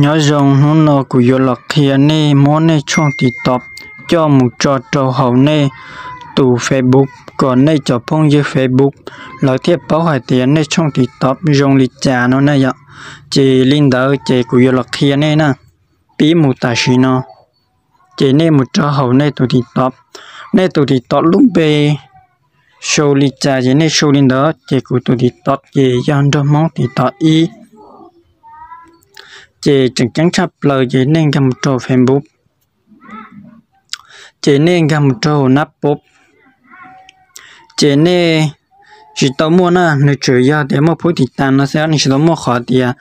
Nyob zoo, hnub no kuv yuav los qhia nej muab nej tshooj TikTok coj mus tso rau hauv nej tus Facebook kom nej cov phooj ywg Facebook lawv thiaj paub hais tias nej tshooj TikTok zoo li cas no na yom. Ces li ntawd ces kuv yuav los qhia nej na. Pib mus tam sim no, ces nej mus rau hauv nej tus TikTok, nej tus TikTok lub npe sau li cas ces nej sau li ntawd. Ces kuv tus TikTok ces yog Nraug Hmoob TikTok ib. Ces tseem ceeb tshaj plaws ces nej nkag mus rau Facebook, ces nej nkag mus rau nab pob, ces nej tsis tau muaj na, nws tsuas yog tias muaj phub tiv tas no xwb, nws tsis tau muaj qhov tias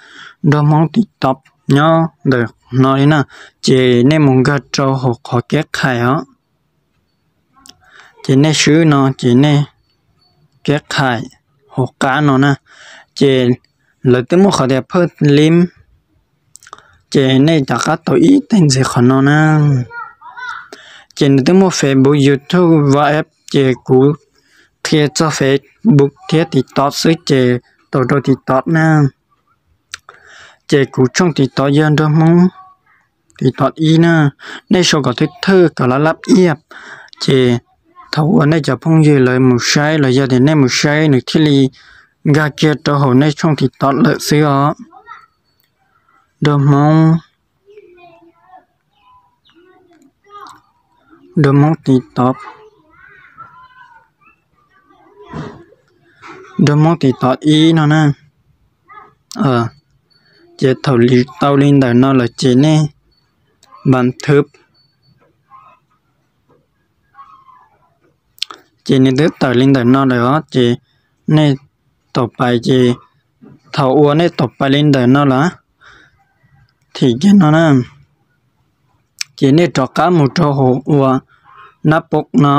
Nraug Hmoob TikTok nyob ntawm no li na. Ces nej mus nkag rau hauv qhov keb qhais os, ces nej swb no ces nej keb qhais hauv qab no na, ces lawv twb muaj qhov tias phawj lim, ces nej rov qab tau ib teg ntxiv qhov no na. Ces nws twb muaj Facebook, YouTube, WhatsApp, ces kuv qhia txog Facebook thiab TikTok xwb ces tau rau TikTok na. Ces kuv tshooj TikTok yog Nraug Hmoob TikTok ib na. Nej sau kom thwj thwj kom lab lab iab, ces thaum uas nej cov phooj ywg lawv mus saib los yog tias nej mus saib nws thiaj li nkag kiag rau hauv nej tshooj TikTok lawm xwb os. Nraug Hmoob, Nraug Hmoob TikTok, Nraug Hmoob TikTok ib no na. Ces thaum tau li ntawm no lawm ces nej npas thwb, ces nws twb tawm li ntawm no lawm os. Ces nej taus pais, ces thaum uas nej taus pais li ntawm no lawm, thim kiag no na, ces nej rov qab mus rau hauv uas nab pob no,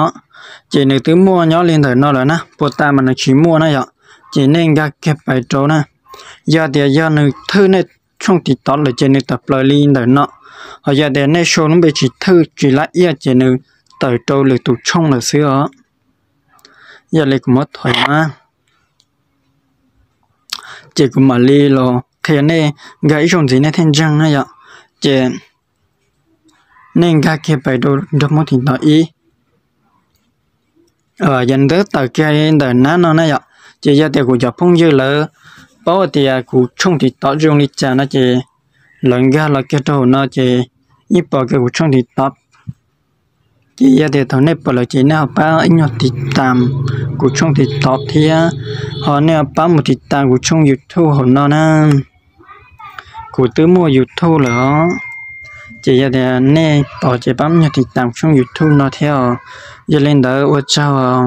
ces nws twb muaj nyob li ntawm no lawm na, puag ta mas nws tsis muaj na yom. Ces nej nkag kiag pais rau na, yog tias yog nws thwj nej tshooj TikTok lawm ces nws tawm plaws li ntawm no, ho yog tias nej sau lub npe tsis thwj tsis lab iab ces nws tawm rau lwm tus tshooj lawm xwb os. Yog li kuv muab thov na, ces kuv mam li los qhia nej nkag ib zaug ntxiv nej thiaj ntseeg na yom. Ces nej nkag kiag pais rau Nraug Hmoob TikTok ib, yog nws twb tawm kiag li ntawm nab no na yom. Ces yog tias kuv cov phooj ywg lawv paub tias kuv tshooj TikTok zoo li cas no ces lawv nkag los kiag rau hauv no ces yeej pom kiag kuv tshooj TikTok. Ces yog tias thaum nej pom lawm ces nej ho pab ib nyuag tiv tas kuv tshooj TikTok thiab, ho nej ho pab mus tiv tas kuv tshooj YouTube hauv no na. Kuv twb muaj YouTube lawm os. Ces yog tias nej pom ces pab ib nyuag tiv tas kuv tshooj YouTube no thiab os. Yog li ntawd ua tsaug os.